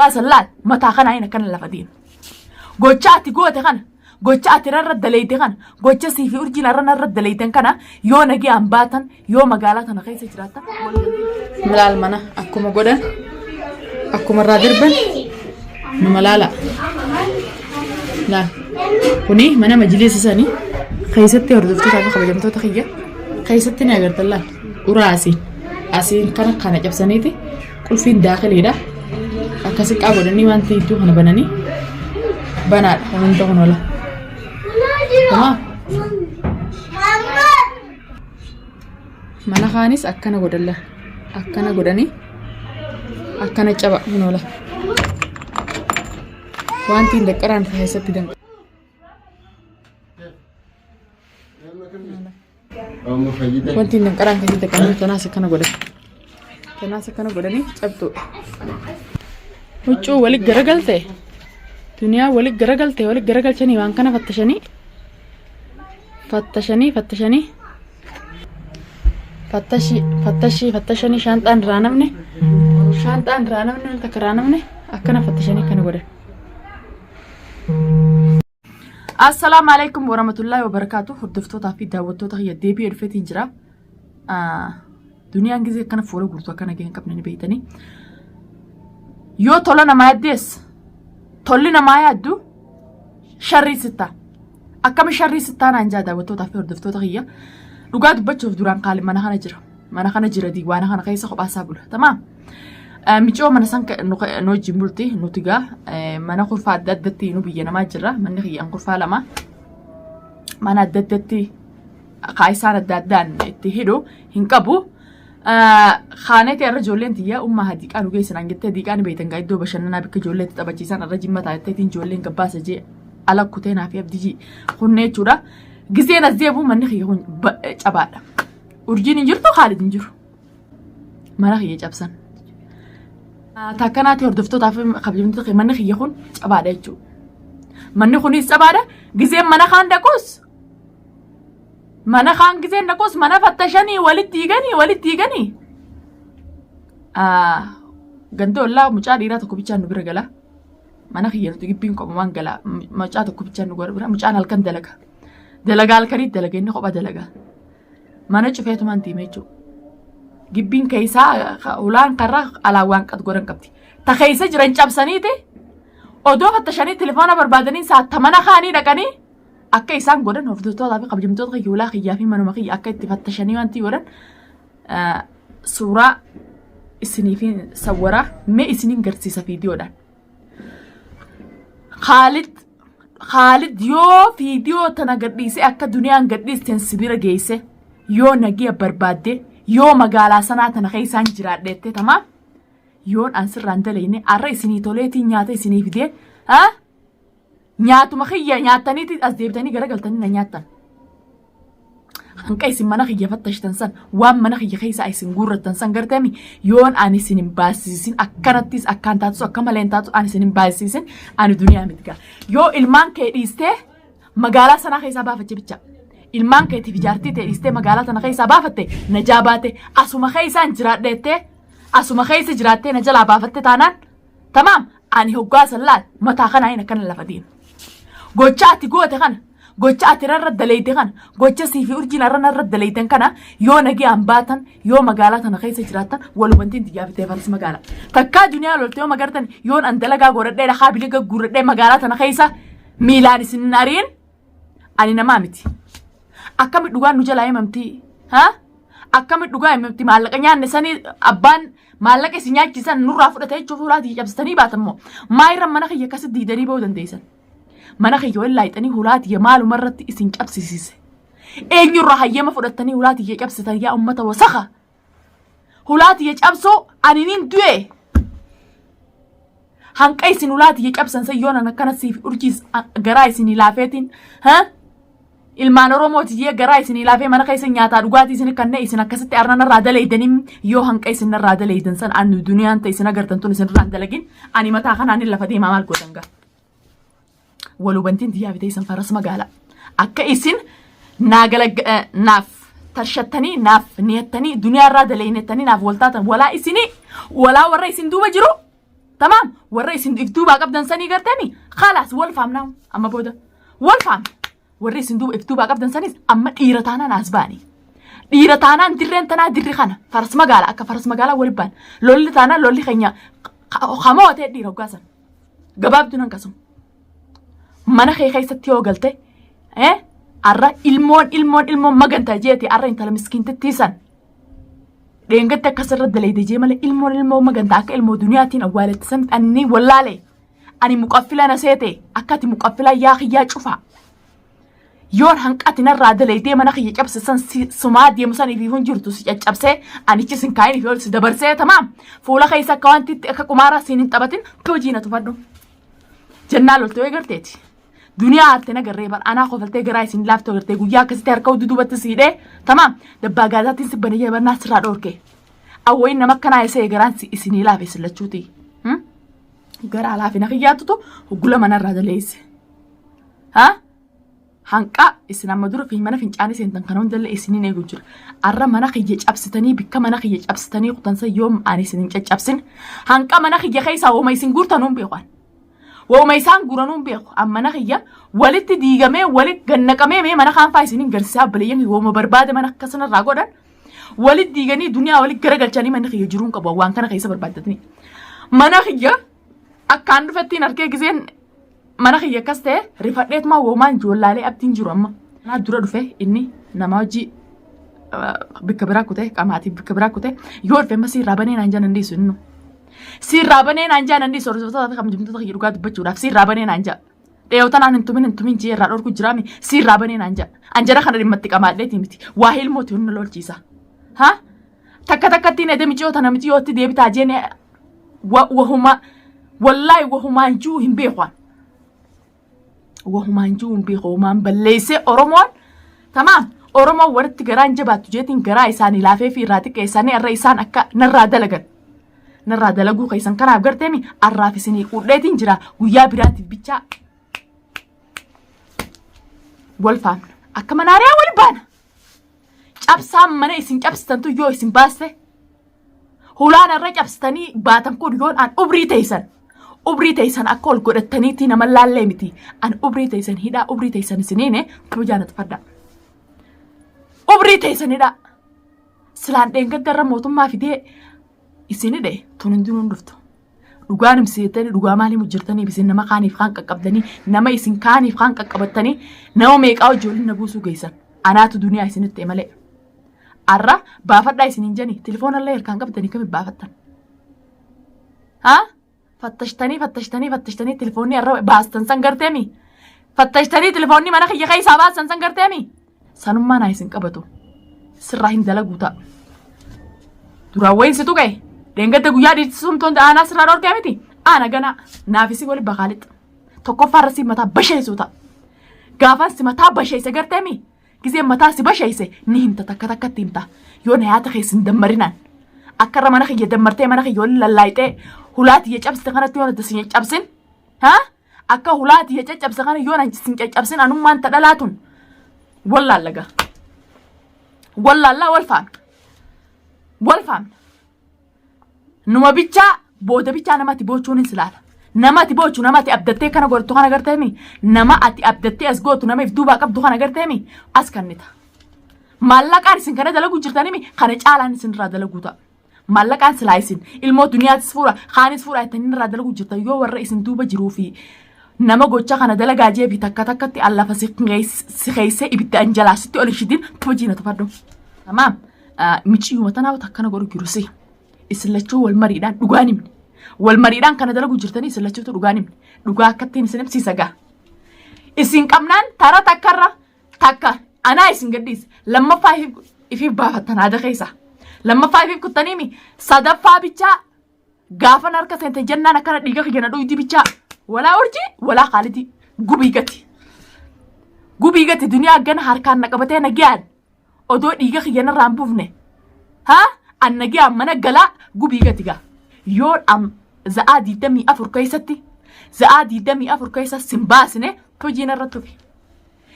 Baasan laal mataa kanaa hin akkana lafa deema. Gocha ati goote kana gocha ati irra daleyte kana gocha sii fi urjiin irra narra daleytan kana yoo nagayaan baatan yoo magaalaa tana keessa jiraattan. Laal mana akkuma godhan akkuma irraa darban numa laala. Laal kuni mana majliisa sanii keessatti hordoftootaa fi kabajamtoota kiyya keessatti ni agartan laal uraa asiin asiin kana kana cabsaniiti Qulfiin daakiliidha. Akkasi qaa godhanii waan tiituu kana bananii banaadha. Kun hunda kun ola. Tamaa? Mana kaanis akkana godhalla. Akkana godhanii akkana caba kun ola. Wanti hin daqqaraan keessatti danqa. Wanti hin danqaraan keessatti danqaraan tanaas akkana godhan. Tanaas akkana godhanii cabxuudha. Huccuu walitti garagalte duniyaa walitti garagalte walitti garagalchanii waan kana fattashanii fattashanii fattashanii fattashii fattashii fattashanii shaanxaan irraa namne shaanxaan irraa namne wanta akka irraa namne akkana fattashanii akkana godhan. Assalaamu alaikum warahmatullahi wabarakaatu. Hordoftootaa fi daawwattoota kiyya deebi'ee dhufeetiin jira. Duniyaan gizee akkana fuula guutuu akka nagaya hin qabne ni beektanii. Yoo tola namaa yaaddees tolli namaa yaaddu sharrii sittaa. Akkami sharrii sittaa naan jaa daawwattootaa fi hordoftoota kiyya. Dhugaa dubbachuuf duraan kaali mana kana jira. Mana kana jira diiwaana kana keessa kophaa isaa bula. Tamaam. Micoo mana san nu wajjin bulti nuti gaa mana kurfaa adda addatti nu biyya namaa jirra manni kiyyaan kurfaa lama mana adda addatti kaa isaan adda addaan itti hidhu hin qabu. Kaaneeti irra ijoolleen tiyya ummaa hadiiqaa nu geessan jettee hadiiqaa ni beektan gaa iddoo bashannanaa bakka ijoollee itti taphachiisan irra jimma taa'etteetiin ijoolleen gabbaasa jee ala kutee naa fi abdii kunnee jechuudha. Gizeen as deebi'u manni kiyya kun cabaadha. Urjiin hin jirtu Khaalid hin jiru. Mana kiyya cabsan. Takkanaatti hordoftootaa fi kabajamtoota kiyya manni kiyya kun cabaadha jechuudha. Manni kunis cabaadha. Gizeen mana kaan dhaqus mana kaan gizeen dhaqus mana fattashanii walitti hiiganii walitti hiiganii. Ganda ollaa mucaa dhiiraa tokko bichaan nu bira gala. Mana kiyya nuti gibbiin kophumaan gala. Mucaa tokko bichaan nu bira mucaan halkan dalaga. Dalagaa halkanii dalaga inni kopha dalaga. Mana cufeetumaan deeme jechuudha. Gibbiin keessaa ulaan karra alaa waan qad godhan qabdi. Ta keessa jiran cabsaniiti odoo fattashanii telefoona barbaadanii saatta mana kaanii dhaqanii akka isaan godhan hordoftootaa fi kabajamtoota kiyya ulaa kiyyaa fi manuma kiyya akka itti fattashanii wanti godhan suuraa isiniif sawwaraa mee isiniin garsiisa viidiyoodhaan. Khaalid Khaalid yoo viidiyoo tana gadhiisee akka duniyaan gadhiisteen si bira geesse yoo nagiya barbaadde yoo magaalaa sanaa tana keessaan jiraadheette tamaam yoon an sirraan dalayne arra isinii toleetiin nyaata isinii fidee ha nyaatuma kiyya nyaattaniiti as deebitanii garagaltanii na nyaattan. Hanqa isin mana kiyya fattashtan san waan mana kiyya keessaa isin guurrattan san gartami yoon ani isin hin baasisisin akkanattis akkaan taatus akka malee hin taatu ani isin hin baasisisin ani duniyaa miti gaa. Yoo ilmaan kee dhiistee magaalaa sanaa keessaa baafache bicha. Ilmaan keetiif ijaartii ta'e dhiistee magaalaa tana keessaa baafatte najaa baate asuma keessaan jiraadheettee asuma keessa jiraattee na jalaa baafatte taanaan Tamaam ani hoggaa san laal mataa kanaa hin akkana lafa deema. Gocha ati goote kana gocha ati irra daleyte kana gocha sii fi urjiin irra narra daleytan kana yoo nagayaan baatan yoo magaalaa tana keessa jiraattan walubantiin tiyyaa fitee faris magaalaa. Takkaa duniyaa lolte yoo magartan yoon an dalagaa godhadhee dhakaa biliga guurradhee magaalaa tana keessa miilaan isin hin ariin Ani namaa miti. Akkami dhugaan nu jalaa himamti? Ha? Akkami dhugaa himamti? Maallaqa nyaanne sanii abbaan maallaqa isin nyaachisan nurraa fudhate jechuuf hulaa tiyya cabsitanii baatan moo? Maa irra mana kiyya akkasitti diidanii ba'uu dandeessan? Mana kiyya wal laayixanii hulaa tiyya maaluma irratti isin cabsisiise? Eenyurraa hayyama fudhattanii hulaa tiyya cabsitan yaa ummata wasaka? Hulaa tiyya cabsuu ani nin du'e. Hanqa isin hulaa tiyya cabsan san yoonan akkana siif urjiis garaa isinii laafeetiin ha? Ilmaan Oromoo tiyyee garaa isinii laafee mana keessa nyaataa dhugaatii isin kanneen isin akkasitti arna narraa daleeydanii yoo hanqa isin narraa daleeydan san ani duniyaan ta'e isin agartan tun isin irraa hin dalagin ani mataa kanaan lafa deemaa maal gootan gaa. Walubantiin tiyyaa bitee isin faras magaalaa. Akka isin naa naaf tarshattanii naaf niyattanii duniyaa irraa daleeynettanii naaf wal taatan walaa isinii walaa warra isin duuba jiru. Tamaam warra isin if duubaa qabdan sanii garteemi khalaas wal faamnaa amma booda wal faamna. Warri isin duuba if duubaa qabdan sanis amma dhiira taanaan as ba'anii. Dhiira taanaan dirreen tanaa dirri kana faras magaalaa akka faras magaalaa wal ba'an. Lolli taanaan lolli keenya hamoo ta'e dhiira hoggaasan. Gabaabduun hanqasuma. Mana kee keessatti yoo galte arra ilmoon ilmoon ilmoon magantaa jeeti arra intala miskiintittii san. Dheengatti akkasirra dalayde jee malee ilmoon ilmoo magantaa akka ilmoo duniyaatiin awwaaletti san anni wallaale. Ani muqaffila na seete akka ati muqaffila yaa kiyyaa cufaa. Yoon hanqati narraa dalaydee mana kiyya cabse san sumaa deemu san ifiif hin jirtu si caccabsee anichi sin kaayin ifii ol si dabarsee tamaam fuula keessa akka wanti itti akka qumaaraa siin hin taphatin hojii na tufadhu. Jennaa loltee wayi garteeti. Duniyaa aarte na garree bar anaa kofaltee garaa isin laaftoo gartee guyyaa akkasitti harka hudduu duubatti siidhee tamaam dabbaa gaazaatiin si banee barnaa sirraa dhoorke. Awwayin nama akkanaa isee garaan isinii laafe isin lachuuti. Garaa laafina kiyyaatutu hoggula manarraa daleesse. Ha? Hanqa isin amma dura fi mana fincaanii seentan kana hundallee isiniin eegu jira. Arra mana kiyya cabsitanii bikka mana kiyya cabsitanii kutansa yoom ani isin hin caccabsin. Hanqa mana kiyya keessaa wooma isin guurtanuu hin beeku. Wooma isaan guuranuu hin beeku. An mana kiyya walitti diigamee walitti gannaqamee mee mana kaanfaa isin hin garsiisaa obboleeyyan wooma barbaade mana akkasanarraa godhan. Walitti diiganii duniyaa walitti garagalchanii manni kiyya jiruu hin qabu waan kana keessa barbaaddatanii. Mana kiyya akkaan dhufettiin harkee giseen mana kiyya akkas ta'e rifadheetumaa woomaan joollaalee abdiin jiru amma. Kanaa dura dhufe inni nama hojii bikka biraa kute qamaatiif bikka biraa kute yoo dhufe amma siirraa banee naan jaan dandeessu inni. Siirraa banee naan jaan dandeessu hordoftoota fi kabajamtoota kiyya dhugaa dubbachuudhaaf siirraa banee naan jaa. Dheeyoo tanaan hin tumin hin tumin jee irraa dhorku jiraami siirraa banee naan jaa. An jara kana dhimma itti qamaadheeti miti. Waa ilmooti humna lolchiisa. Ha? Takka takkattiin edee miciyoo tana miciyootti deebitaa jeen wahuma wallaahi wahumaan jiru hin beeku an. Wahumaan jiru hin beeku wahumaan balleessee Oromoon tamaam Oromoon walitti garaan jabaattu jeetiin garaa isaanii laafee fi irraa xiqqeessanii irra isaan akka narraa dalagan. Narraa dalaguu keessan kanaaf garteemi arraaf isinii qudheetiin jira guyyaa biraatiif bichaa wal faamna. Akka manaariyaa wal baana. Cabsaan mana isin cabsitantu yoo isin baaste hulaan irra cabsitanii baatan kun yoon an ubrii teessan ubrii teessan akka ol godhattaniitti nama laallee miti an ubrii teessan hidhaa ubrii teessan isiniine kabajaa na tufadha. Ubrii teessan hidhaa silaan dheengadda irra mootummaa fidee isin hidhe tun hundinuu hin dhuftu. Dhugaan himsiiftanii dhugaa maal himu jirtaniif isin nama kaaniif kaan qaqqabdanii nama isin kaaniif kaan qaqqabattanii nama meeqaa hojii waliin na buusuu geessan. Anaatu duniyaa isinitti ta'e malee. Arra baafadhaa isin hin jeni telefoonallee harkaan qabdanii kami baafattan. Haa? Fattashtanii fattashtanii fattashtanii telefoonni arra baastan san garteemi. Fattashtanii telefoonni mana kiyya keessaa baastan san garteemi. Sanummaa naa isin qabatu. Sirraa hin dalaguu ta'a. Duraan wayin si tuqe. Dheengadda guyyaa dhiirsisumtoon aanaa sirraa dhorkee miti. Aana ganaa naafisi wali bakaalixa. Tokkoffaa irra si mataa basheessuu ta'a. Gaafaan si mataa basheesse garteemi. Gizeen mataa si basheesse ni himta takka takkatti himta. Yoo na yaata keessa hin dammarinaan. Akka irra mana kiyya dammartee mana kiyya waliin lallaayixee hulaa tiyya cabsite kanatti yoo na si cabsin. Haa? Akka hulaa tiyya caccabse kana yoo na sin caccabsin anummaan ta dhalaa tun wallaallaga. Wallaallaa wal faamna. Wal faamna. Numa bichaa booda bichaa nama ati boochuun hin silaala. Nama ati boochu nama ati abdattee kana godhattu kana garteemi. Nama ati abdattee as gootu nama if duubaa qabdu kana garteemi as kannita. Maallaqaan isin kana dalaguu jirtanimi kana caalaan isin irraa dalaguu ta'a. Maallaqaan silaa isin ilmoo duniyaatis fuudha kaanis fuudha jettanii irraa dalaguu jirtan yoo warra isin duuba jiruu fi nama gocha kana dalagaa jee fi takka takkatti allafa si keessa ibidda anjalaa sitti ol hin shidin hojii na tufadhu. Tamaam miciyyuma tanaaf takkana godhu jiru si. Isin lachuu wal mariidhaan dhugaan himne. Wal mariidhaan kana dalagu jirtanii isin lachuutu dhugaan himne. Dhugaa akkattiin isin himsiisa gaa. Isin qabnaan tara takkarra takka anaa isin gadhiisa. Lammaffaa ifiif baafattan haada keessa. Lammaffaa ifiif kuttaniimi sadaffaa bichaa gaafan harka seente jennaan akkana dhiiga kiyya na dhuydi bichaa. Walaa urjii walaa kaalidii gubii gati. Gubii gati duniyaa gana harkaan na qabatee na giyaan. Odoo dhiiga kiyya narraa hin buufne haa an nagayaan mana galaa gubii gati gaa yoo am za'aa 24 keessatti za'aa 24 keessa sin baasne hojii narra tufi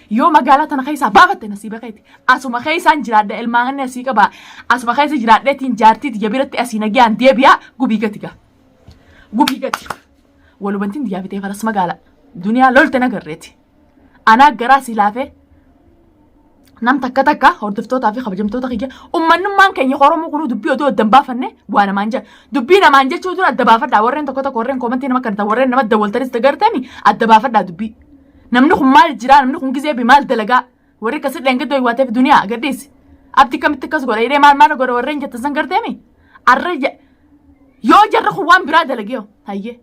yoo magaalaa tana keessaa baafatte nasiiba keeti asuma keessaan jiraadha ilmaan inni asii qaba asuma keessa jiraadheetiin jaartii tiyya biratti asii nagayaan deebi'aa gubii gati gaa. Gubii gati. Walubantiin diyyaa fitee faras magaala. Duniyaa lolte nagarreeti. Anaa garaa si laafee nam takka takka hordoftootaa fi kabajamtoota kiyya ummannummaan keenya Oromoo kunuu dubbii odoo adda hin baafanne waa namaan jedha. Dubbii namaan jechuu dura adda baafadhaa warreen tokko tokko warreen koomantii nama kan warreen nama dawwaltanis dagartami adda baafadhaa dubbii. Namni kun maal jiraa namni kun gizee bi maal dalagaa warri akkasii dheengaddoo hiwaateef duniyaa gadhiisi. Abdi kamitti akkas godha jedhee maal maal godha warreen jettan san garteemi. Arra yoo jarri kun waan biraa dalagee hayyee.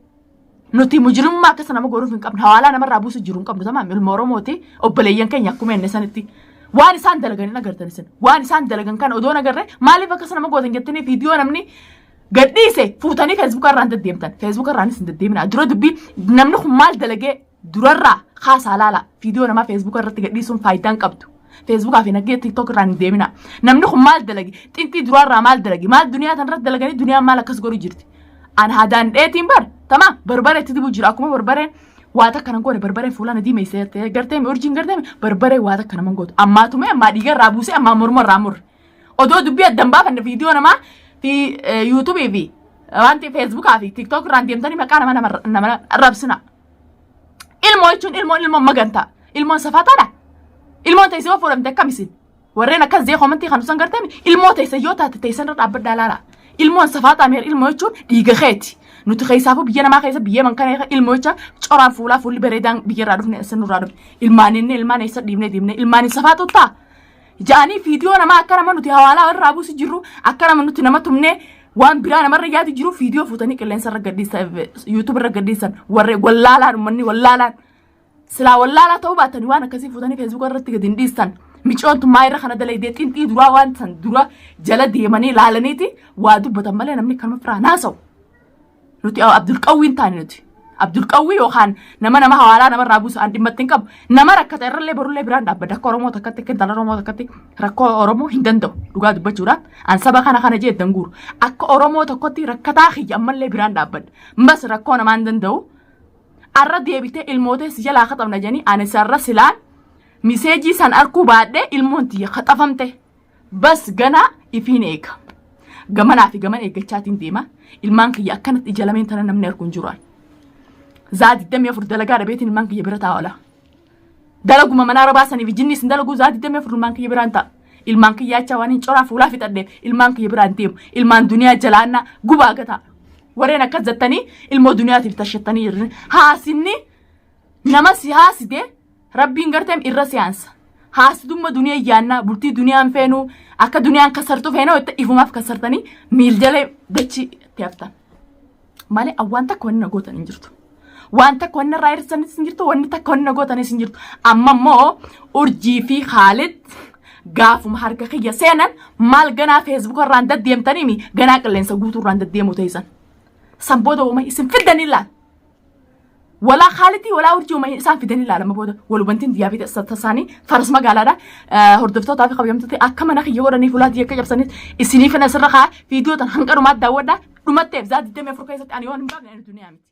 Nuti mujrimummaa akkasa nama godhuuf hin qabnu. Hawaalaa namarraa buusu jiru hin qabnu. Tamaam ilma Oromooti. Obboleeyyan keenya akkuma inni sanitti. Waan isaan dalagan hin agartan isin. Waan isaan dalagan kana odoo agarre maaliif akkasa nama gootan jettanii viidiyoo namni gadhiise fuutanii feesbuuka irraan deddeemtan. Feesbuuka irraanis hin deddeemina. Dura dubbii namni kun maal dalagee durarraa kaasaa laala. Viidiyoo namaa feesbuuka irratti gadhiisuun faayidaa hin qabdu. Feesbuukaa fi naggee tiktok irraan hin deemina. Namni kun maal dalage? Xinxii duraarraa maal dalage? Maal duniyaa tanarratti dalaganii duniyaan maal akkas godhu jirti? An haadaan dheetiin bar tama barbaree itti dibu jira akkuma barbareen waa takka nan goone barbareen fuula na diimeessee gartee urjiin gartee barbaree waa takka naman gootu ammaa tumee ammaa dhiiga irraa buusee ammaa morma irraa murre odoo dubbii addan baafanne viidiyoo namaa fi yuutuubii fi wanti feesbuukaa fi tiktook irraan deemtanii maqaa nama nama rabsina. Ilmoo jechuun ilmoon ilmoon magantaa ilmoon safaataadha ilmoon teessee yoo fuudhamte akkam isin Warreen akkas jee komantii kan usan gartee ilmoo teessan yoo taate teessan irra dhaabbadhaa laala. Ilmoon safaaxaa meher ilmoo jechuun dhiiga keeti. Nuti keessaafuu biyya namaa keessa biyya man kana ilmoo jecha coraan fuulaa fuulli bareedaan biyya irraa dhufne isin nurraa dhufne. Ilmaan inni ilmaan eessa dhiibne deemne ilmaan hin safaaxu ta'a. Ja'anii viidiyoo namaa akka nama nuti hawaalaa irraa buusu jirru akka nama nuti nama tumnee waan biraa namarra yaadu jiru viidiyoo fuutanii qilleensa irra gadhiisan yuutuub irra gadhiisan warreen wallaalaan uummanni wallaalaan. Silaa wallaalaa ta'uu baatanii waan akkasii fuutanii feesbuuka irratti gadi hin dhiistan. Micoon tun maa irra kana dalaydee xinxii duraa waan san dura jala deemanii laalaniiti waa dubbatan malee namni kanuma firaa naasa'u. Nuti Abdulqawwii hin taane nuti. Abdulqawwii yookaan nama nama hawaalaa namarraa buusu an dhimma itti hin qabu. Nama rakkata irrallee borullee biraan dhaabbadha. Akka Oromoo takkatti akka intala Oromoo takkatti rakkoo Oromoo hin danda'u. Dhugaa dubbachuudhaan an saba kana kana jee danguuru. Akka Oromoo tokkotti rakkataa kiyya ammallee biraan dhaabbadha. Bas rakkoo namaa hin danda'u. Arra deebitee ilmootee si jalaa kaxabna jedhanii ani sarra silaan miseejii san arkuu baadhee ilmoon tiyya kaxafamte. Bas ganaa ifiin eega. Gamanaa fi gaman eeggachaatiin deema. Ilmaan kiyya akkanatti ija lameen tana namni argu hin jiru. Zaa 24 dalagaa dhabeetiin ilmaan kiyya bira taa'ola. Dalaguma mana arabaa saniif jinni isin dalaguu zaa 24 ilmaan kiyya biraan ta'a. Ilmaan kiyya achaa waan hin coraa fuulaa fixadheef ilmaan kiyya biraan deemu. Ilmaan duniyaa jalaannaa gubaa gataa. Warreen akkas jettanii ilmoo duniyaatiif tashattanii jirtan. Haasinni nama si haaside rabbiin garteem irra si aansa. Haasidumma duniyaa yaannaa bultii duniyaan feenuu akka duniyaan kasartu feenuu itti ifumaaf kasartanii miiljalee dachii itti haftan. Malee waan takka wanni na gootan hin jirtu. Waan takka wanni irraa hir'isanis hin jirtu, wanni takka wanni na gootanis hin jirtu. Amma immoo urjii fi Khaalid gaafuma harka kiyya seenan maal ganaa feesbuuka irraan deddeemtaniimi ganaa qilleensa guutuu irraan deddeemuu teessan. San booda uuma isin fiddanii laal. Walaa Khaalidii walaa urjii uuma isaan fidanii laalama booda walubantiin diyyaa fi tasaanii faras magaalaadha. Hordoftootaa fi kabajamtoota akka mana kiyya godhanii fuulaa akka cabsaniif isiniif asirra kaa viidiyoo tan hanga dhumaatti daawwadha. Dhumatteef zaa 24 keessatti ani yoon hin baafne ani duniyaa miti.